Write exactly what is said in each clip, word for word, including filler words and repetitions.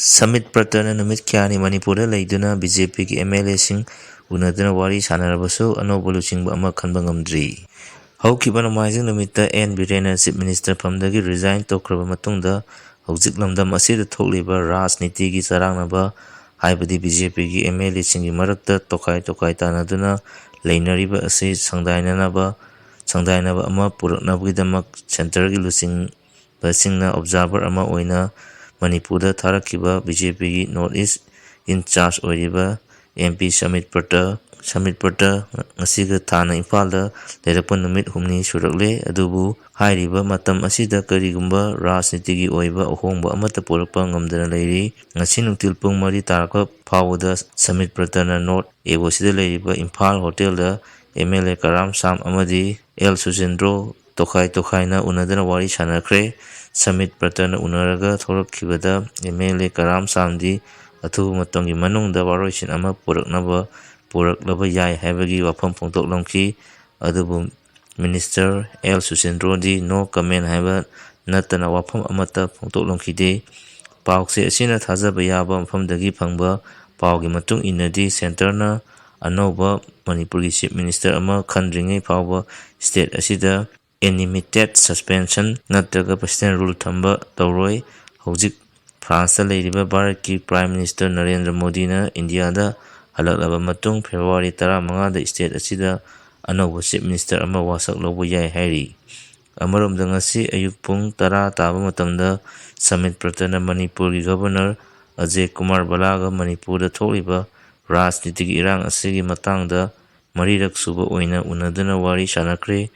Submit ꯄ꯭ꯔꯇꯅ ꯅꯨꯃꯤꯠ ꯀꯌꯥꯅꯤ ꯃꯅꯤꯄꯨꯔꯗ ꯂꯩꯗꯨꯅ ꯕꯤ ꯖꯦ ꯄꯤꯒꯤ ꯑꯦꯝ ꯑꯦꯜ ꯑꯦꯁꯤꯡ ꯎꯅꯗꯨꯅ ꯋꯥꯔꯤ ꯁꯥꯟꯅꯔꯕꯁꯨ ꯑꯅꯧꯕ ꯂꯨꯆꯤꯡꯕ ꯑꯃ ꯈꯟꯕ ꯉꯝꯗ꯭ꯔꯤ꯫ ꯍꯧꯈꯤꯕ ꯅꯣꯡꯃꯥꯏꯖꯤꯡ ꯅꯨꯃꯤꯠꯇ ꯑꯦꯟ ꯕꯤꯔꯦꯟꯅ ꯆꯤꯐ ꯃꯤꯅꯤꯁꯇꯔ ꯐꯝꯗꯒꯤ ꯔꯤꯖꯥꯏꯟ ꯇꯧꯈ꯭ꯔꯕ ꯃꯇꯨꯡꯗ ꯍꯧꯖꯤꯛ ꯂꯝꯗꯝ ꯑꯁꯤꯗ ꯊꯣꯛꯂꯤꯕ ꯔꯥꯖꯅꯤꯇꯤꯒꯤ ꯆꯔꯥꯡꯅꯕ, ꯍꯥꯏꯕꯗꯤ ꯕꯤ ꯖꯦ ꯄꯤꯒꯤ ꯑꯦꯝ ꯑꯦꯜ ꯑꯦꯁꯤꯡꯒꯤ ꯃꯔꯛꯇ ꯇꯣꯈꯥꯏ ꯇꯣꯈꯥꯏ ꯇꯥꯅꯗꯨꯅ ꯂꯩꯅꯔꯤꯕ ꯑꯁꯤ ꯁꯪꯗꯥꯏꯅꯅꯕ, ꯁꯪꯗꯥꯏꯅꯕ ꯑꯃ ꯄꯨꯔꯛꯅꯕꯒꯤꯗꯃꯛ ꯁꯦꯟꯇꯔꯒꯤ ꯂꯨꯆꯤꯡ ꯕꯁꯤꯡꯅ ꯑꯣꯕꯖꯥꯔꯚꯔ ꯑꯃ ꯑꯣꯏꯅ ꯃꯅꯤꯄꯨꯔꯗ ꯊꯥꯔꯛꯈꯤꯕ ꯕꯤ ꯖꯦ ꯄꯤꯒꯤ ꯅꯣꯔꯠ ꯏꯁ ꯏꯟ ꯆꯥꯔꯖ ꯑꯣꯏꯔꯤꯕ ꯑꯦꯝ ꯄꯤ ꯁꯃꯤꯠ ꯄ꯭ꯔꯇ, ꯁꯃꯤꯠ ꯄ꯭ꯔꯇ ꯉꯁꯤꯒ ꯊꯥꯅ ꯏꯝꯐꯥꯜꯗ ꯂꯩꯔꯛꯄ ꯅꯨꯃꯤꯠ ꯍꯨꯝꯅꯤ ꯁꯨꯔꯛꯂꯦ꯫ ꯑꯗꯨꯕꯨ ꯍꯥꯏꯔꯤꯕ ꯃꯇꯝ ꯑꯁꯤꯗ ꯀꯔꯤꯒꯨꯝꯕ ꯔꯥꯖꯅꯤꯇꯤꯒꯤ ꯑꯣꯏꯕ ꯑꯍꯣꯡꯕ ꯑꯃꯠꯇ ꯄꯨꯔꯛꯄ ꯉꯝꯗꯅ ꯂꯩꯔꯤ꯫ ꯉꯁꯤ ꯅꯨꯡꯊꯤꯜ ꯄꯨꯡ ꯃꯔꯤ ꯇꯥꯔꯛꯄ ꯐꯥꯎꯕꯗ ꯁꯃꯤꯠ ꯄ꯭ꯔꯇꯅ ꯅꯣꯔꯠ ꯑꯦ ꯑꯣ ꯁꯤꯗ ꯂꯩꯔꯤꯕ ꯏꯝꯐꯥꯜ ꯍꯣꯇꯦꯜꯗ ꯑꯦꯝ ꯑꯦꯜ ꯑꯦ ꯀꯔꯥꯝ ꯁꯥꯝ ꯑꯃꯗꯤ ꯑꯦꯜ ꯁꯨꯆꯦꯟꯗ꯭ꯔꯣ ꯇꯣꯈꯥꯏ ꯇꯣꯈꯥꯏꯅ ꯎꯅꯗꯨꯅ ꯋꯥꯔꯤ ꯁꯥꯟꯅꯈ꯭ꯔꯦ꯫ ꯁꯃꯤꯠ ꯄ꯭ꯔꯇꯅ ꯎꯅꯔꯒ ꯊꯣꯛꯂꯛꯈꯤꯕꯗ ꯑꯦꯝ ꯑꯦꯜ ꯑꯦ ꯀꯔꯥꯝ ꯁꯥꯝꯗꯤ ꯑꯊꯨꯕ ꯃꯇꯝꯒꯤ ꯃꯅꯨꯡꯗ ꯋꯥꯔꯣꯏꯁꯤꯟ ꯑꯃ ꯄꯨꯔꯛꯅꯕ, ꯄꯨꯔꯛꯂꯕ ꯌꯥꯏ ꯍꯥꯏꯕꯒꯤ ꯋꯥꯐꯝ ꯐꯣꯡꯗꯣꯛꯂꯝꯈꯤ꯫ ꯑꯗꯨꯕꯨ ꯃꯤꯅꯤꯁꯇꯔ ꯑꯦꯜ ꯁꯨꯆꯦꯟꯗ꯭ꯔꯣꯗꯤ ꯅꯣ ꯀꯃꯦꯟ ꯍꯥꯏꯕ ꯅꯠꯇꯅ ꯋꯥꯐꯝ ꯑꯃꯠꯇ ꯐꯣꯡꯗꯣꯛꯂꯝꯈꯤꯗꯦ꯫ ꯄꯥꯎꯆꯦ ꯑꯁꯤꯅ ꯊꯥꯖꯕ ꯌꯥꯕ ꯃꯐꯝꯗꯒꯤ ꯐꯪꯕ ꯄꯥꯎꯒꯤ ꯃꯇꯨꯡ ꯏꯟꯅꯗꯤ ꯁꯦꯟꯇꯔꯅ ꯑꯅꯧꯕ ꯃꯅꯤꯄꯨꯔꯒꯤ ꯆꯤꯐ ꯃꯤꯅꯤꯁꯇꯔ ꯑꯃ ꯈꯟꯗ꯭ꯔꯤꯉꯩ ꯐꯥꯎꯕ ꯁ꯭ꯇꯦꯠ ꯑꯁꯤꯗ ꯑꯦꯅꯤꯃꯤꯇꯦꯠ ꯁꯁꯄꯦꯟꯁꯟ ꯅꯠꯇ꯭ꯔꯒ ꯄ꯭ꯔꯁꯤꯗꯦꯟ ꯔꯨꯜ ꯊꯝꯕ ꯇꯧꯔꯣꯏ꯫ ꯍꯧꯖꯤꯛ ꯐ꯭ꯔꯥꯟꯁꯇ ꯂꯩꯔꯤꯕ ꯚꯥꯔꯠꯀꯤ ꯄ꯭ꯔꯥꯏꯝ ꯃꯤꯅꯤꯁꯇꯔ ꯅꯔꯦꯟꯗ꯭ꯔ ꯃꯣꯗꯤꯅ ꯏꯟꯗꯤꯌꯥꯗ ꯍꯜꯂꯛꯂꯕ ꯃꯇꯨꯡ ꯐꯦꯕ꯭ꯔꯨꯋꯥꯔꯤ ꯇꯔꯥꯃꯉꯥꯗ ꯁ꯭ꯇꯦꯠ ꯑꯁꯤꯗ ꯑꯅꯧꯕ ꯆꯤꯐ ꯃꯤꯅꯤꯁꯇꯔ ꯑꯃ ꯋꯥꯁꯛ ꯂꯧꯕ ꯌꯥꯏ ꯍꯥꯏꯔꯤ꯫ ꯑꯃꯔꯣꯝꯗ ꯉꯁꯤ ꯑꯌꯨꯛ ꯄꯨꯡ ꯇꯔꯥ ꯇꯥꯕ ꯃꯇꯝꯗ ꯁꯃꯤꯠ ꯄ꯭ꯔꯇꯅ ꯃꯅꯤꯄꯨꯔꯒꯤ ꯒꯚꯔꯅꯔ ꯑꯖꯦ ꯀꯨꯃꯥꯔ ꯕꯂꯥꯒ ꯃꯅꯤꯄꯨꯔꯗ ꯊꯣꯛꯂꯤꯕ ꯔꯥꯖꯅꯤꯇꯤꯒꯤ ꯏꯔꯥꯡ ꯑꯁꯤꯒꯤ ꯃꯇꯥꯡꯗ ꯃꯔꯤꯔꯛ ꯁꯨꯕ ꯑꯣꯏꯅ ꯎꯅꯗꯨꯅ ꯋꯥꯔꯤ ꯁꯥꯟꯅꯈ꯭ꯔꯦ꯫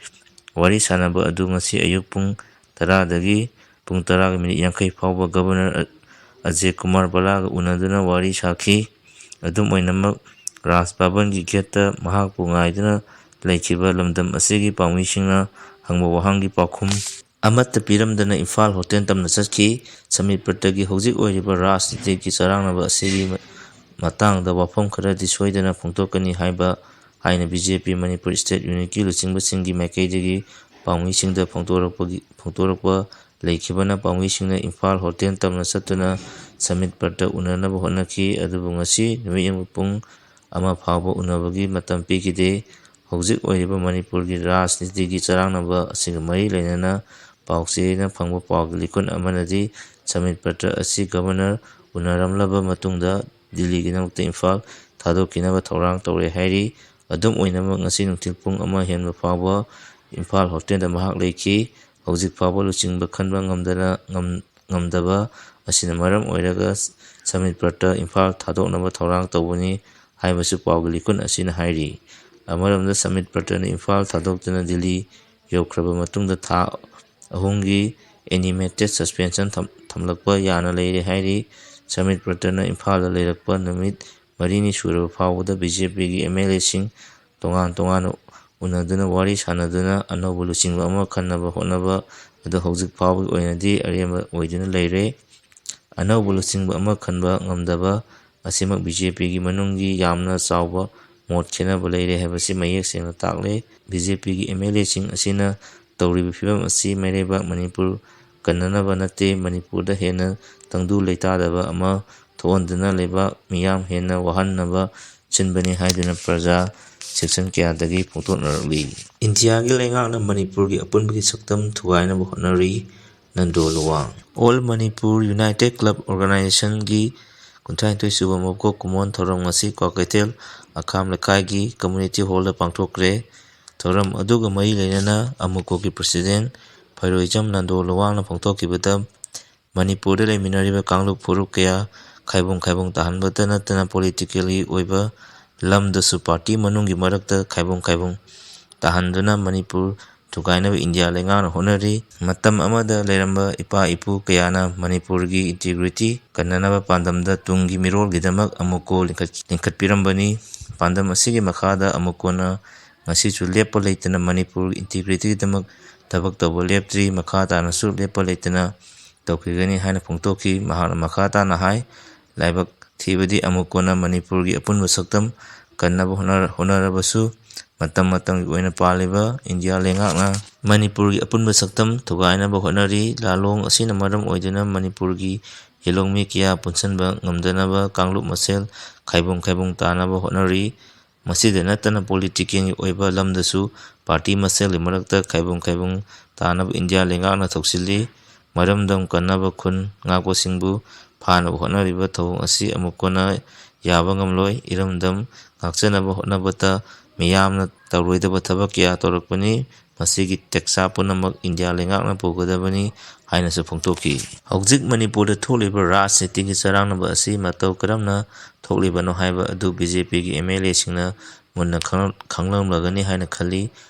ꯋꯥꯔꯤ ꯁꯥꯟꯅꯕ ꯑꯗꯨ ꯉꯁꯤ ꯑꯌꯨꯛ ꯄꯨꯡ ꯇꯔꯥꯗꯒꯤ ꯄꯨꯡ ꯇꯔꯥꯒ ꯃꯤꯅꯤꯠ ꯌꯥꯡꯈꯩ ꯐꯥꯎꯕ ꯒꯚꯔꯅꯔ ꯑ-, ꯑꯖꯦ ꯀꯨꯃꯥꯔ ꯕꯂꯥꯒ ꯎꯅꯗꯨꯅ ꯋꯥꯔꯤ ꯁꯥꯈꯤ꯫ ꯑꯗꯨꯝ ꯑꯣꯏꯅꯃꯛ, ꯔꯥꯖ ꯚꯕꯟꯒꯤ ꯒꯦꯠꯇ ꯃꯍꯥꯛꯄꯨ ꯉꯥꯏꯗꯨꯅ ꯂꯩꯈꯤꯕ ꯂꯝꯗꯝ ꯑꯁꯤꯒꯤ ꯄꯥꯎꯃꯤꯁꯤꯡꯅ ꯍꯪꯕ ꯋꯥꯍꯪꯒꯤ ꯄꯥꯎꯈꯨꯝ ꯑꯃꯠꯇ ꯄꯤꯔꯝꯗꯅ ꯏꯝꯐꯥꯜ ꯍꯣꯇꯦꯜ ꯇꯝꯅ ꯆꯠꯈꯤ꯫ ꯁꯃꯤꯠ ꯄ꯭ꯔꯇꯒꯤ ꯍꯧꯖꯤꯛ ꯑꯣꯏꯔꯤꯕ ꯔꯥꯖꯅꯤꯇꯤꯒꯤ ꯆꯔꯥꯡꯅꯕ ꯑꯁꯤꯒꯤ ꯃ-, ꯃꯇꯥꯡꯗ ꯋꯥꯐꯝ ꯈꯔꯗꯤ ꯁꯣꯏꯗꯅ ꯐꯣꯡꯗꯣꯛꯀꯅꯤ ꯍꯥꯏꯕ ꯍꯥꯏꯅ ꯕꯤ ꯖꯦ ꯄꯤ ꯃꯅꯤꯄꯨꯔ ꯁ꯭ꯇꯦꯠ ꯌꯨꯅꯤꯠꯀꯤ ꯂꯨꯆꯤꯡꯕꯁꯤꯡꯒꯤ ꯃꯥꯏꯀꯩꯗꯒꯤ ꯄꯥꯎꯃꯤꯁꯤꯡꯗ ꯐꯣꯡꯗꯣꯔꯛꯄꯒꯤ, ꯐꯣꯡꯗꯣꯔꯛꯄ ꯂꯩꯈꯤꯕꯅ ꯄꯥꯎꯃꯤꯁꯤꯡꯅ ꯏꯝꯐꯥꯜ ꯍꯣꯇꯦꯜ ꯇꯝꯅ ꯆꯠꯇꯨꯅ ꯁꯃꯤꯠ ꯄ꯭ꯔꯇ ꯎꯅꯅꯕ ꯍꯣꯠꯅꯈꯤ꯫ ꯑꯗꯨꯕꯨ ꯉꯁꯤ ꯅꯨꯃꯤꯠ ꯌꯨꯡꯕ ꯄꯨꯡ ꯑꯃ ꯐꯥꯎꯕ ꯎꯅꯕꯒꯤ ꯃꯇꯝ ꯄꯤꯈꯤꯗꯦ꯫ ꯍꯧꯖꯤꯛ ꯑꯣꯏꯔꯤꯕ ꯃꯅꯤꯄꯨꯔꯒꯤ ꯔꯥꯖꯅꯤꯇꯤꯒꯤ ꯆꯔꯥꯡꯅꯕ ꯑꯁꯤꯒ ꯃꯔꯤ ꯂꯩꯅꯅ ꯄꯥꯎꯆꯦꯅ ꯐꯪꯕ ꯄꯥꯎꯒꯤ ꯂꯤꯀꯨꯟ ꯑꯃꯅꯗꯤ ꯁꯃꯤꯠ ꯄ꯭ꯔꯇ ꯑꯁꯤ ꯒꯕꯔꯅꯔ ꯎꯅꯔꯝꯂꯕ ꯃꯇꯨꯡꯗ ꯗꯤꯜꯂꯤꯒꯤꯗꯃꯛꯇ ꯏꯝꯐꯥꯜ ꯊꯥꯗꯣꯛꯈꯤꯅꯕ ꯊꯧꯔꯥꯡ ꯇꯧꯔꯦ ꯍꯥꯏꯔꯤ꯫ ꯑꯗꯨꯝ ꯑꯣꯏꯅꯃꯛ, ꯉꯁꯤ ꯅꯨꯡꯊꯤꯜ ꯄꯨꯡ ꯑꯃ ꯍꯦꯟꯕ ꯐꯥꯎꯕ ꯏꯝꯐꯥꯜ ꯍꯣꯇꯦꯜꯗ ꯃꯍꯥꯛ ꯂꯩꯈꯤ꯫ ꯍꯧꯖꯤꯛ ꯐꯥꯎꯕ ꯂꯨꯆꯤꯡꯕ ꯈꯟꯕ ꯉꯝꯗꯅ, ꯉꯝ-, ꯉꯝꯗꯕ ꯑꯁꯤꯅ ꯃꯔꯝ ꯑꯣꯏꯔꯒ ꯁꯃꯤꯠ ꯄ꯭ꯔꯇ ꯏꯝꯐꯥꯜ ꯊꯥꯗꯣꯛꯅꯕ ꯊꯧꯔꯥꯡ ꯇꯧꯕꯅꯤ ꯍꯥꯏꯕꯁꯨ ꯄꯥꯎꯒꯤ ꯂꯤꯀꯨꯟ ꯑꯁꯤꯅ ꯍꯥꯏꯔꯤ꯫ ꯑꯃꯔꯣꯝꯗ, ꯁꯃꯤꯠ ꯄ꯭ꯔꯇꯅ ꯏꯝꯐꯥꯜ ꯊꯥꯗꯣꯛꯇꯨꯅ ꯗꯤꯜꯂꯤ ꯌꯧꯈ꯭ꯔꯕ ꯃꯇꯨꯡꯗ ꯊꯥ ꯑꯍꯨꯝꯒꯤ ꯑꯦꯅꯤꯃꯦꯇꯦꯠ ꯁꯁꯄꯦꯟꯁꯟ ꯊꯝ-, ꯊꯝꯂꯛꯄ ꯌꯥꯅ ꯂꯩꯔꯦ ꯍꯥꯏꯔꯤ꯫ ꯁꯃꯤꯠ ꯄ꯭ꯔꯇꯅ ꯏꯝꯐꯥꯜꯗ ꯂꯩꯔꯛꯄ ꯅꯨꯃꯤꯠ ꯃꯔꯤꯅꯤ ꯁꯨꯔꯕ ꯐꯥꯎꯕꯗ ꯕꯤ ꯖꯦ ꯄꯤꯒꯤ ꯑꯦꯝ ꯑꯦꯜ ꯑꯦꯁꯤꯡ ꯇꯣꯉꯥꯟ ꯇꯣꯉꯥꯟꯅ ꯎꯅꯗꯨꯅ ꯋꯥꯔꯤ ꯁꯥꯟꯅꯗꯨꯅ ꯑꯅꯧꯕ ꯂꯨꯆꯤꯡꯕ ꯑꯃ ꯈꯟꯅꯕ ꯍꯣꯠꯅꯕ ꯑꯗꯨ ꯍꯧꯖꯤꯛ ꯐꯥꯎꯕꯒꯤ ꯑꯣꯏꯅꯗꯤ ꯑꯔꯦꯝꯕ ꯑꯣꯏꯗꯨꯅ ꯂꯩꯔꯦ꯫ ꯑꯅꯧꯕ ꯂꯨꯆꯤꯡꯕ ꯑꯃ ꯈꯟꯕ ꯉꯝꯗꯕ ꯑꯁꯤꯃꯛ ꯕꯤ ꯖꯦ ꯄꯤꯒꯤ ꯃꯅꯨꯡꯒꯤ ꯌꯥꯝꯅ ꯆꯥꯎꯕ ꯃꯣꯠ ꯈꯦꯠꯅꯕ ꯂꯩꯔꯦ ꯍꯥꯏꯕꯁꯤ ꯃꯌꯦꯛ ꯁꯦꯡꯅ ꯇꯥꯛꯂꯦ꯫ ꯕꯤ ꯖꯦ ꯄꯤꯒꯤ ꯑꯦꯝ ꯑꯦꯜ ꯑꯦꯁꯤꯡ ꯑꯁꯤꯅ ꯇꯧꯔꯤꯕ ꯐꯤꯕꯝ ꯑꯁꯤ ꯃꯩꯔꯩꯕꯥꯛ ꯃꯅꯤꯄꯨꯔ ꯀꯟꯅꯅꯕ ꯅꯠꯇꯦ, ꯃꯅꯤꯄꯨꯔꯗ ꯍꯦꯟꯅ ꯇꯪꯗꯨ ꯂꯩꯇꯥꯗꯕ ꯑꯃ ꯊꯣꯛꯍꯟꯗꯨꯅ ꯂꯩꯕꯥꯛ ꯃꯤꯌꯥꯝ ꯍꯦꯟꯅ ꯋꯥꯍꯟꯅꯕ ꯁꯤꯟꯕꯅꯤ ꯍꯥꯏꯗꯨꯅ ꯄ꯭ꯔꯖꯥ ꯁꯦꯛꯁꯟ ꯀꯌꯥꯗꯒꯤ ꯐꯣꯡꯗꯣꯛꯅꯔꯛꯂꯤ꯫ ꯏꯟꯗꯤꯌꯥꯒꯤ ꯂꯩꯉꯥꯛꯅ ꯃꯅꯤꯄꯨꯔꯒꯤ ꯑꯄꯨꯟꯕꯒꯤ ꯁꯛꯇꯝ ꯊꯨꯒꯥꯏꯅꯕ ꯍꯣꯠꯅꯔꯤ, Nando Luwang. All Manipur United Club Organizationꯒꯤ ꯀꯨꯟꯊ꯭ꯔꯥꯅꯤꯊꯣꯏ ꯁꯨꯕ ꯃꯀꯣꯛ ꯀꯨꯝꯑꯣꯟ ꯊꯧꯔꯝ ꯉꯁꯤ ꯀ꯭ꯋꯥꯀꯩꯊꯦꯜ ꯑꯈꯥꯝ ꯂꯩꯀꯥꯏꯒꯤ community hallꯗ ꯄꯥꯡꯊꯣꯛꯈ꯭ꯔꯦ꯫ ꯊꯧꯔꯝ ꯑꯗꯨꯒ ꯃꯔꯤ ꯂꯩꯅꯅ ꯑꯃꯨꯀꯣꯒꯤ president ꯐꯩꯔꯣꯏꯖꯝ ꯅꯟꯗꯣ ꯂꯨꯋꯥꯡꯅ ꯐꯣꯡꯗꯣꯛꯈꯤꯕꯗ, ꯃꯅꯤꯄꯨꯔꯗ ꯂꯩꯃꯤꯟꯅꯔꯤꯕ ꯀꯥꯡꯂꯨꯞ ꯐꯨꯔꯨꯞ ꯀꯌꯥ ꯈꯥꯏꯕꯨꯡ ꯈꯥꯏꯕꯨꯡ ꯇꯥꯍꯟꯕꯇ ꯅꯠꯇꯅ politically ꯑꯣꯏꯕ ꯂꯝꯗꯁꯨ party ꯃꯅꯨꯡꯒꯤ ꯃꯔꯛꯇ ꯈꯥꯏꯕꯨꯡ ꯈꯥꯏꯕꯨꯡ ꯇꯥꯍꯟꯗꯨꯅ ꯃꯅꯤꯄꯨꯔ ꯊꯨꯒꯥꯏꯅꯕ ꯏꯟꯗꯤꯌꯥ ꯂꯩꯉꯥꯛꯅ ꯍꯣꯠꯅꯔꯤ꯫ ꯃꯇꯝ ꯑꯃꯗ ꯂꯩꯔꯝꯕ ꯏꯄꯥ ꯏꯄꯨ ꯀꯌꯥꯅ ꯃꯅꯤꯄꯨꯔꯒꯤ integrity ꯀꯟꯅꯅꯕ ꯄꯥꯟꯗꯝꯗ ꯇꯨꯡꯒꯤ ꯃꯤꯔꯣꯜꯒꯤꯗꯃꯛ ꯑꯃꯨꯀꯣ ꯂꯤꯡꯈꯠ-, ꯂꯤꯡꯈꯠꯄꯤꯔꯝꯕꯅꯤ꯫ ꯄꯥꯟꯗꯝ ꯑꯁꯤꯒꯤ ꯃꯈꯥꯗ ꯑꯃꯨꯀꯣꯅ ꯉꯁꯤꯁꯨ ꯂꯦꯞꯄ ꯂꯩꯇꯅ ꯃꯅꯤꯄꯨꯔꯒꯤ integrityꯒꯤꯗꯃꯛ ꯊꯕꯛ ꯇꯧꯕ ꯂꯦꯞꯇ꯭ꯔꯤ, ꯃꯈꯥ ꯇꯥꯅꯁꯨ ꯂꯦꯞꯄ ꯂꯩꯇꯅ ꯇꯧꯈꯤꯒꯅꯤ ꯍꯥꯏꯅ ꯐꯣꯡꯗꯣꯛꯈꯤ꯫ ꯃꯍꯥꯛꯅ ꯃꯈꯥ ꯇꯥꯅ ꯍꯥꯏ, ꯂꯥꯏꯕꯛ ꯊꯤꯕꯗꯤ ꯑꯃꯨꯛ ꯀꯣꯟꯅ ꯃꯅꯤꯄꯨꯔꯒꯤ ꯑꯄꯨꯟꯕ ꯁꯛꯇꯝ ꯀꯟꯅꯕ ꯍꯣꯠꯅ-, ꯍꯣꯠꯅꯔꯕꯁꯨ ꯃꯇꯝ ꯃꯇꯝꯒꯤ ꯑꯣꯏꯅ ꯄꯥꯜꯂꯤꯕ ꯏꯟꯗꯤꯌꯥ ꯂꯩꯉꯥꯛꯅ ꯃꯅꯤꯄꯨꯔꯒꯤ ꯑꯄꯨꯟꯕ ꯁꯛꯇꯝ ꯊꯨꯒꯥꯏꯅꯕ ꯍꯣꯠꯅꯔꯤ꯫ ꯂꯥꯂꯣꯡ ꯑꯁꯤꯅ ꯃꯔꯝ ꯑꯣꯏꯗꯨꯅ ꯃꯅꯤꯄꯨꯔꯒꯤ ꯍꯤꯂꯣꯡꯃꯤ ꯀꯌꯥ ꯄꯨꯟꯁꯤꯟꯕ ꯉꯝꯗꯅꯕ ꯀꯥꯡꯂꯨꯞ ꯃꯁꯦꯜ ꯈꯥꯏꯕꯨꯡ ꯈꯥꯏꯕꯨꯡ ꯇꯥꯅꯕ ꯍꯣꯠꯅꯔꯤ꯫ ꯃꯁꯤꯗ ꯅꯠꯇꯅ political ꯒꯤ ꯑꯣꯏꯕ ꯂꯝꯗꯁꯨ party ꯃꯁꯦꯜꯒꯤ ꯃꯔꯛꯇ ꯈꯥꯏꯕꯨꯡ ꯈꯥꯏꯕꯨꯡ ꯇꯥꯅꯕ ꯏꯟꯗꯤꯌꯥ ꯂꯩꯉꯥꯛꯅ ꯊꯧꯁꯤꯜꯂꯤ꯫ ꯃꯔꯝꯗꯝ ꯀꯟꯅꯕ ꯈꯨꯟ ꯉꯥꯛꯄꯁꯤꯡꯕꯨ ꯐꯥꯅꯕ ꯍꯣꯠꯅꯔꯤꯕ ꯊꯧꯑꯣꯡ ꯑꯁꯤ ꯑꯃꯨꯛ ꯀꯟꯅ ꯌꯥꯕ ꯉꯝꯂꯣꯏ꯫ ꯏꯔꯝꯗꯝ ꯉꯥꯛꯆꯅꯕ ꯍꯣꯠꯅꯕꯗ ꯃꯤꯌꯥꯝꯅ ꯇꯧꯔꯣꯏꯗꯕ ꯊꯕꯛ ꯀꯌꯥ ꯇꯧꯔꯛꯄꯅꯤ꯫ ꯃꯁꯤꯒꯤ ꯇꯦꯛꯆꯥ ꯄꯨꯝꯅꯃꯛ ꯏꯟꯗꯤꯌꯥ ꯂꯩꯉꯥꯛꯅ ꯄꯨꯒꯗꯕꯅꯤ ꯍꯥꯏꯅꯁꯨ ꯐꯣꯡꯗꯣꯛꯈꯤ꯫ ꯍꯧꯖꯤꯛ ꯃꯅꯤꯄꯨꯔꯗ ꯊꯣꯛꯂꯤꯕ ꯔꯥꯖꯅꯤꯇꯤꯒꯤ ꯆꯔꯥꯡꯅꯕ ꯑꯁꯤ ꯃꯇꯧ ꯀꯔꯝꯅ ꯊꯣꯛꯂꯤꯕꯅꯣ ꯍꯥꯏꯕ ꯑꯗꯨ BJP ꯒꯤ MLA ꯁꯤꯡꯅ ꯃꯨꯟꯅ ꯈꯪ-, ꯈꯪꯂꯝꯂꯒꯅꯤ ꯍꯥꯏꯅ ꯈꯜꯂꯤ꯫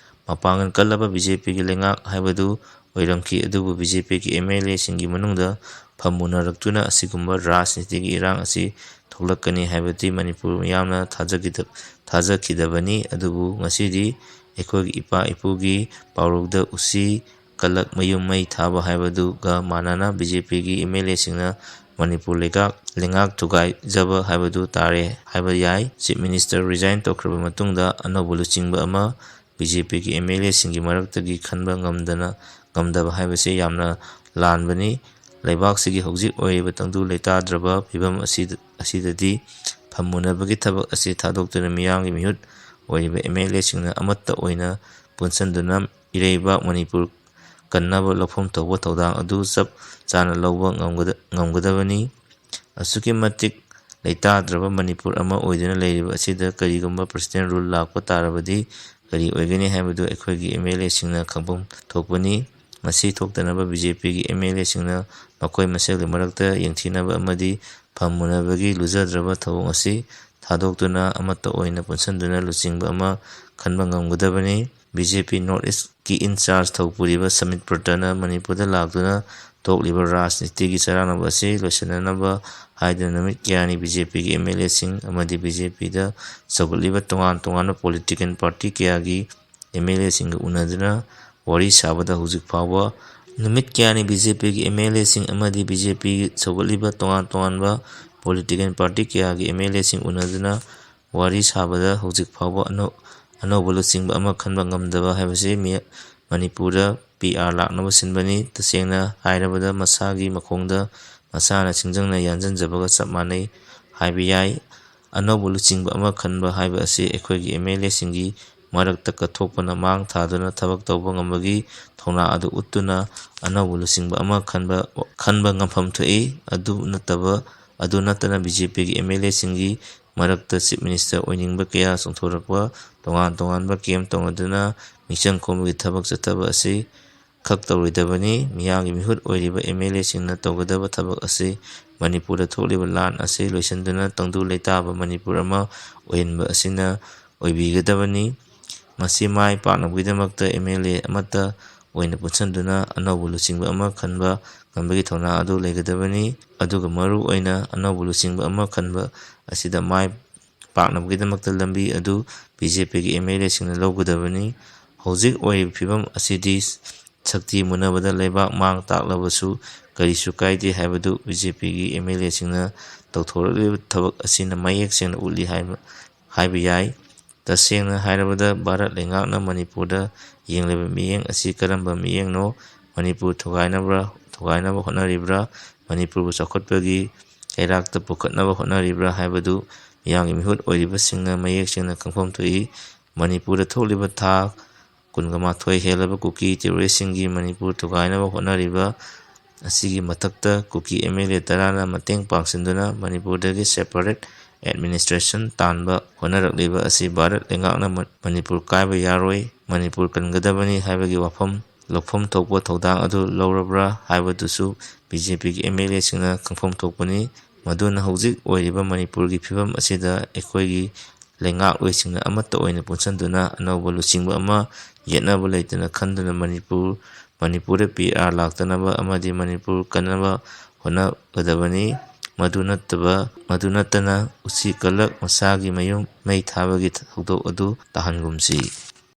ꯃꯄꯥꯡꯒꯜ ꯀꯜꯂꯕ BJP ꯒꯤ ꯂꯩꯉꯥꯛ ꯍꯥꯏꯕꯗꯨ ꯑꯣꯏꯔꯝꯈꯤ, ꯑꯗꯨꯕꯨ BJP ꯒꯤ MLA ꯁꯤꯡꯒꯤ ꯃꯅꯨꯡꯗ ꯐꯝꯃꯨꯅꯔꯛꯇꯨꯅ ꯑꯁꯤꯒꯨꯝꯕ ꯔꯥꯖꯅꯤꯇꯤꯒꯤ ꯏꯔꯥꯡ ꯑꯁꯤ ꯊꯣꯛꯂꯛꯀꯅꯤ ꯍꯥꯏꯕꯗꯤ ꯃꯅꯤꯄꯨꯔ ꯃꯤꯌꯥꯝꯅ ꯊꯥꯖꯈꯤꯗ-, ꯊꯥꯖꯈꯤꯗꯕꯅꯤ꯫ ꯑꯗꯨꯕꯨ ꯉꯁꯤꯗꯤ ꯑꯩꯈꯣꯏꯒꯤ ꯏꯄꯥ ꯏꯄꯨꯒꯤ ꯄꯥꯎꯔꯧꯗ "ꯎꯆꯤ ꯀꯜꯂꯛ ꯃꯌꯨꯝ ꯃꯩ ꯊꯥꯕ" ꯍꯥꯏꯕꯗꯨꯒ ꯃꯥꯟꯅꯅ BJP ꯒꯤ MLA ꯁꯤꯡꯅ ꯃꯅꯤꯄꯨꯔ ꯂꯩꯉꯥꯛ, ꯂꯩꯉꯥꯛ ꯊꯨꯒꯥꯏꯖꯕ ꯍꯥꯏꯕꯗꯨ ꯇꯥꯔꯦ ꯍꯥꯏꯕ ꯌꯥꯏ꯫ Chief Minister resign ꯇꯧꯈ꯭ꯔꯕ ꯃꯇꯨꯡꯗ ꯑꯅꯧꯕ ꯂꯨꯆꯤꯡꯕ ꯑꯃ BJP ꯒꯤ MLA ꯁꯤꯡꯒꯤ ꯃꯔꯛꯇꯒꯤ ꯈꯟꯕ ꯉꯝꯗꯅ, ꯉꯝꯗꯕ ꯍꯥꯏꯕꯁꯤ ꯌꯥꯝꯅ ꯂꯥꯟꯕꯅꯤ꯫ ꯂꯩꯕꯥꯛꯁꯤꯒꯤ ꯍꯧꯖꯤꯛ ꯑꯣꯏꯔꯤꯕ ꯇꯪꯗꯨ ꯂꯩꯇꯥꯗ꯭ꯔꯕ ꯐꯤꯕꯝ ꯑꯁꯤꯗ, ꯑꯁꯤꯗꯗꯤ ꯐꯝꯃꯨꯅꯕꯒꯤ ꯊꯕꯛ ꯑꯁꯤ ꯊꯥꯗꯣꯛꯇꯨꯅ ꯃꯤꯌꯥꯝꯒꯤ ꯃꯤꯍꯨꯠ ꯑꯣꯏꯔꯤꯕ MLA ꯁꯤꯡꯅ ꯑꯃꯠꯇ ꯑꯣꯏꯅ ꯄꯨꯟꯁꯤꯟꯗꯨꯅ ꯏꯔꯩꯕꯥꯛ ꯃꯅꯤꯄꯨꯔ ꯀꯟꯅꯕ ꯂꯧꯐꯝ ꯊꯣꯛꯄ ꯊꯧꯗꯥꯡ ꯑꯗꯨ ꯆꯞ ꯆꯥꯅ ꯂꯧꯕ ꯉꯝꯒꯗ-, ꯉꯝꯒꯗꯕꯅꯤ꯫ ꯑꯁꯨꯛꯀꯤ ꯃꯇꯤꯛ ꯂꯩꯇꯥꯗ꯭ꯔꯕ ꯃꯅꯤꯄꯨꯔ ꯑꯃ ꯑꯣꯏꯗꯨꯅ ꯂꯩꯔꯤꯕ ꯑꯁꯤꯗ ꯀꯔꯤꯒꯨꯝꯕ President rule ꯂꯥꯛꯄ ꯇꯥꯔꯕꯗꯤ ꯀꯔꯤ ꯑꯣꯏꯒꯅꯤ ꯍꯥꯏꯕꯗꯨ ꯑꯩꯈꯣꯏꯒꯤ MLA ꯁꯤꯡꯅ ꯈꯪꯐꯝ ꯊꯣꯛꯄꯅꯤ꯫ ꯃꯁꯤ ꯊꯣꯛꯇꯅꯕ BJP ꯒꯤ MLA ꯁꯤꯡꯅ ꯃꯈꯣꯏ ꯃꯁꯦꯜꯒꯤ ꯃꯔꯛꯇ ꯌꯦꯡꯊꯤꯅꯕ ꯑꯃꯗꯤ ꯐꯝꯃꯨꯅꯕꯒꯤ ꯂꯨꯖꯗ꯭ꯔꯕ ꯊꯧꯑꯣꯡ ꯑꯁꯤ ꯊꯥꯗꯣꯛꯇꯨꯅ ꯑꯃꯠꯇ ꯑꯣꯏꯅ ꯄꯨꯟꯁꯤꯟꯗꯨꯅ ꯂꯨꯆꯤꯡꯕ ꯑꯃ ꯈꯟꯕ ꯉꯝꯒꯗꯕꯅꯤ꯫ BJP North East ꯀꯤ in charge ꯊꯧꯄꯨꯔꯤꯕ ꯁꯃꯤꯠ ꯄ꯭ꯔꯇꯅ ꯃꯅꯤꯄꯨꯔꯗ ꯂꯥꯛꯇꯨꯅ ꯊꯣꯛꯂꯤꯕ ꯔꯥꯖꯅꯤꯇꯤꯒꯤ ꯆꯔꯥꯡꯅꯕ ꯑꯁꯤ ꯂꯣꯏꯁꯤꯟꯅꯅꯕ ꯍꯥꯏꯗꯨꯅ ꯅꯨꯃꯤꯠ ꯀꯌꯥꯅꯤ BJP ꯒꯤ MLA ꯁꯤꯡ ꯑꯃꯗꯤ BJP ꯗ ꯁꯧꯒꯠꯂꯤꯕ ꯇꯣꯉꯥꯟ ꯇꯣꯉꯥꯟꯕ political party ꯀꯌꯥꯒꯤ MLA ꯁꯤꯡꯒ ꯎꯅꯗꯨꯅ ꯋꯥꯔꯤ ꯁꯥꯕꯗ ꯍꯧꯖꯤꯛ ꯐꯥꯎꯕ ꯅꯨꯃꯤꯠ ꯀꯌꯥꯅꯤ BJP ꯒꯤ MLA ꯁꯤꯡ ꯑꯃꯗꯤ BJP ꯁꯧꯒꯠꯂꯤꯕ ꯇꯣꯉꯥꯟ ꯇꯣꯉꯥꯟꯕ political party ꯀꯌꯥꯒꯤ MLA ꯁꯤꯡ ꯎꯅꯗꯨꯅ ꯋꯥꯔꯤ ꯁꯥꯕꯗ ꯍꯧꯖꯤꯛ ꯐꯥꯎꯕ ꯑꯅꯧ-, ꯑꯅꯧꯕ ꯂꯨꯆꯤꯡꯕ ꯑꯃ ꯈꯟꯕ ꯉꯝꯗꯕ ꯍꯥꯏꯕꯁꯤ ꯃꯤ-, ꯃꯅꯤꯄꯨꯔꯗ PR ꯂꯥꯛꯅꯕ ꯁꯤꯟꯕꯅꯤ꯫ ꯇꯁꯦꯡꯅ ꯍꯥꯏꯔꯕꯗ ꯃꯁꯥꯒꯤ ꯃꯈꯣꯡꯗ ꯃꯁꯥꯅ ꯁꯤꯡꯖꯪꯅ ꯌꯥꯟꯁꯤꯟꯖꯕꯒ ꯆꯞ ꯃꯥꯟꯅꯩ ꯍꯥꯏꯕ ꯌꯥꯏ꯫ ꯑꯅꯧꯕ ꯂꯨꯆꯤꯡꯕ ꯑꯃ ꯈꯟꯕ ꯍꯥꯏꯕ ꯑꯁꯤ ꯑꯩꯈꯣꯏꯒꯤ ꯑꯦꯝ ꯑꯦꯜ ꯑꯦꯁꯤꯡꯒꯤ ꯃꯔꯛꯇ ꯀꯠꯊꯣꯛꯄꯅ ꯃꯥꯡ ꯊꯥꯗꯨꯅ ꯊꯕꯛ ꯇꯧꯕ ꯉꯝꯕꯒꯤ ꯊꯧꯅꯥ ꯑꯗꯨ ꯎꯠꯇꯨꯅ ꯑꯅꯧꯕ ꯂꯨꯆꯤꯡꯕ ꯑꯃ ꯈꯟꯕ, ꯈꯟꯕ ꯉꯝꯐꯝ ꯊꯣꯛꯏ꯫ ꯑꯗꯨ ꯅꯠꯇꯕ, ꯑꯗꯨ ꯅꯠꯇꯅ ꯕꯤ ꯖꯦ ꯄꯤꯒꯤ ꯑꯦꯝ ꯑꯦꯜ ꯑꯦꯁꯤꯡꯒꯤ ꯃꯔꯛꯇ ꯆꯤꯐ ꯃꯤꯅꯤꯁꯇꯔ ꯑꯣꯏꯅꯤꯡꯕ ꯀꯌꯥ ꯆꯣꯡꯊꯣꯔꯛꯄ, ꯇꯣꯉꯥꯟ ꯇꯣꯉꯥꯟꯕ ꯀꯦꯝ ꯇꯧꯅꯗꯨꯅ ꯃꯤꯆꯪ ꯈꯣꯝꯕꯒꯤ ꯊꯕꯛ ꯆꯠꯊꯕ ꯑꯁꯤ ꯈꯛ ꯇꯧꯔꯣꯏꯗꯕꯅꯤ꯫ ꯃꯤꯌꯥꯝꯒꯤ ꯃꯤꯍꯨꯠ ꯑꯣꯏꯔꯤꯕ ꯑꯦꯝ ꯑꯦꯜ ꯑꯦꯁꯤꯡꯅ ꯇꯧꯒꯗꯕ ꯊꯕꯛ ꯑꯁꯤ ꯃꯅꯤꯄꯨꯔꯗ ꯊꯣꯛꯂꯤꯕ ꯂꯥꯟ ꯑꯁꯤ ꯂꯣꯏꯁꯤꯟꯗꯨꯅ ꯇꯪꯗꯨ ꯂꯩꯇꯥꯕ ꯃꯅꯤꯄꯨꯔ ꯑꯃ ꯑꯣꯏꯍꯟꯕ ꯑꯁꯤꯅ ꯑꯣꯏꯕꯤꯒꯗꯕꯅꯤ꯫ ꯃꯁꯤ ꯃꯥꯏ ꯄꯥꯛꯅꯕꯒꯤꯗꯃꯛꯇ ꯑꯦꯝ ꯑꯦꯜ ꯑꯦ ꯑꯃꯠꯇ ꯑꯣꯏꯅ ꯄꯨꯟꯁꯤꯟꯗꯨꯅ ꯑꯅꯧꯕ ꯂꯨꯆꯤꯡꯕ ꯑꯃ ꯈꯟꯕ ꯉꯝꯕꯒꯤ ꯊꯧꯅꯥ ꯑꯗꯨ ꯂꯩꯒꯗꯕꯅꯤ꯫ ꯑꯗꯨꯒ ꯃꯔꯨ ꯑꯣꯏꯅ ꯑꯅꯧꯕ ꯂꯨꯆꯤꯡꯕ ꯑꯃ ꯈꯟꯕ ꯑꯁꯤꯗ ꯃꯥꯏ ꯄꯥꯛꯅꯕꯒꯤꯗꯃꯛꯇ ꯂꯝꯕꯤ ꯑꯗꯨ ꯕꯤ ꯖꯦ ꯄꯤꯒꯤ ꯑꯦꯝ ꯑꯦꯜ ꯑꯦꯁꯤꯡꯅ ꯂꯧꯒꯗꯕꯅꯤ꯫ ꯍꯧꯖꯤꯛ ꯑꯣꯏꯔꯤꯕ ꯐꯤꯕꯝ ꯑꯁꯤꯗꯤ ꯁꯛꯇꯤ ꯃꯨꯟꯅꯕꯗ ꯂꯩꯕꯥꯛ ꯃꯥꯡ ꯇꯥꯛꯂꯕꯁꯨ ꯀꯔꯤꯁꯨ ꯀꯥꯏꯗꯦ ꯍꯥꯏꯕꯗꯨ ꯕꯤ ꯖꯦ ꯄꯤꯒꯤ ꯑꯦꯝ ꯑꯦꯜ ꯑꯦꯁꯤꯡꯅ ꯇꯧꯊꯣꯔꯛꯂꯤꯕ ꯊꯕꯛ ꯑꯁꯤꯅ ꯃꯌꯦꯛ ꯁꯦꯡꯅ ꯎꯠꯂꯤ ꯍꯥꯏꯕ, ꯍꯥꯏꯕ ꯌꯥꯏ꯫ ꯇꯁꯦꯡꯅ ꯍꯥꯏꯔꯕꯗ ꯚꯥꯔꯠ ꯂꯩꯉꯥꯛꯅ ꯃꯅꯤꯄꯨꯔꯗ ꯌꯦꯡꯂꯤꯕ ꯃꯤꯠꯌꯦꯡ ꯑꯁꯤ ꯀꯔꯝꯕ ꯃꯤꯠꯌꯦꯡꯅꯣ? ꯃꯅꯤꯄꯨꯔ ꯊꯨꯒꯥꯏꯅꯕ꯭ꯔꯥ, ꯊꯨꯒꯥꯏꯅꯕ ꯍꯣꯠꯅꯔꯤꯕ꯭ꯔꯥ? ꯃꯅꯤꯄꯨꯔꯕꯨ ꯆꯥꯎꯈꯠꯄꯒꯤ ꯀꯩꯔꯥꯛꯇ ꯄꯨꯈꯠꯅꯕ ꯍꯣꯠꯅꯔꯤꯕ꯭ꯔꯥ ꯍꯥꯏꯕꯗꯨ ꯃꯤꯌꯥꯝꯒꯤ ꯃꯤꯍꯨꯠ ꯑꯣꯏꯔꯤꯕꯁꯤꯡꯅ ꯃꯌꯦꯛ ꯁꯦꯡꯅ ꯈꯪꯐꯝ ꯊꯣꯛꯏ꯫ ꯃꯅꯤꯄꯨꯔꯗ ꯊꯣꯛꯂꯤꯕ ꯊꯥ ꯀꯨꯟꯒ ꯃꯥꯊꯣꯏ ꯍꯦꯜꯂꯕ ꯀꯨꯀꯤ ꯇꯦꯔꯣꯔꯤꯁꯁꯤꯡꯒꯤ ꯃꯅꯤꯄꯨꯔ ꯊꯨꯒꯥꯏꯅꯕ ꯍꯣꯠꯅꯔꯤꯕ ꯑꯁꯤꯒꯤ ꯃꯊꯛꯇ ꯀꯨꯀꯤ ꯑꯦꯝ ꯑꯦꯜ ꯑꯦ ꯇꯔꯥꯅ ꯃꯇꯦꯡ ꯄꯥꯡꯁꯤꯟꯗꯨꯅ ꯃꯅꯤꯄꯨꯔꯗꯒꯤ separate administration ꯇꯥꯟꯕ ꯍꯣꯠꯅꯔꯛꯂꯤꯕ ꯑꯁꯤ ꯚꯥꯔꯠ ꯂꯩꯉꯥꯛꯅ ꯃ-, ꯃꯅꯤꯄꯨꯔ ꯀꯥꯏꯕ ꯌꯥꯔꯣꯏ, ꯃꯅꯤꯄꯨꯔ ꯀꯟꯒꯗꯕꯅꯤ ꯍꯥꯏꯕꯒꯤ ꯋꯥꯐꯝ, ꯂꯧꯐꯝ ꯊꯣꯛꯄ ꯊꯧꯗꯥꯡ ꯑꯗꯨ ꯂꯧꯔꯕ꯭ꯔꯥ ꯍꯥꯏꯕꯗꯨꯁꯨ ꯕꯤ ꯖꯦ ꯄꯤꯒꯤ ꯑꯦꯝ ꯑꯦꯜ ꯑꯦꯁꯤꯡꯅ ꯈꯪꯐꯝ ꯊꯣꯛꯄꯅꯤ꯫ ꯃꯗꯨꯅ ꯍꯧꯖꯤꯛ ꯑꯣꯏꯔꯤꯕ ꯃꯅꯤꯄꯨꯔꯒꯤ ꯐꯤꯕꯝ ꯑꯁꯤꯗ ꯑꯩꯈꯣꯏꯒꯤ ꯂꯩꯉꯥꯛꯂꯣꯏꯁꯤꯡꯅ ꯑꯃꯠꯇ ꯑꯣꯏꯅ ꯄꯨꯟꯁꯤꯟꯗꯨꯅ ꯑꯅꯧꯕ ꯂꯨꯆꯤꯡꯕ ꯑꯃ ꯌꯦꯠꯅꯕ ꯂꯩꯇꯅ ꯈꯟꯗꯨꯅ ꯃꯅꯤꯄꯨꯔ, ꯃꯅꯤꯄꯨꯔꯗ ꯄꯤ ꯑꯥꯔ ꯂꯥꯛꯇꯅꯕ ꯑꯃꯗꯤ ꯃꯅꯤꯄꯨꯔ ꯀꯟꯅꯕ ꯍꯣꯠꯅꯒꯗꯕꯅꯤ꯫ ꯃꯗꯨ ꯅꯠꯇꯕ, ꯃꯗꯨ ꯅꯠꯇꯅ ꯎꯆꯤ ꯀꯜꯂꯛ ꯃꯁꯥꯒꯤ ꯃꯌꯨꯝ ꯃꯩ ꯊꯥꯕꯒꯤ ꯊꯧꯗꯣꯛ ꯑꯗꯨ ꯇꯥꯍꯟꯒꯨꯝꯁꯤ꯫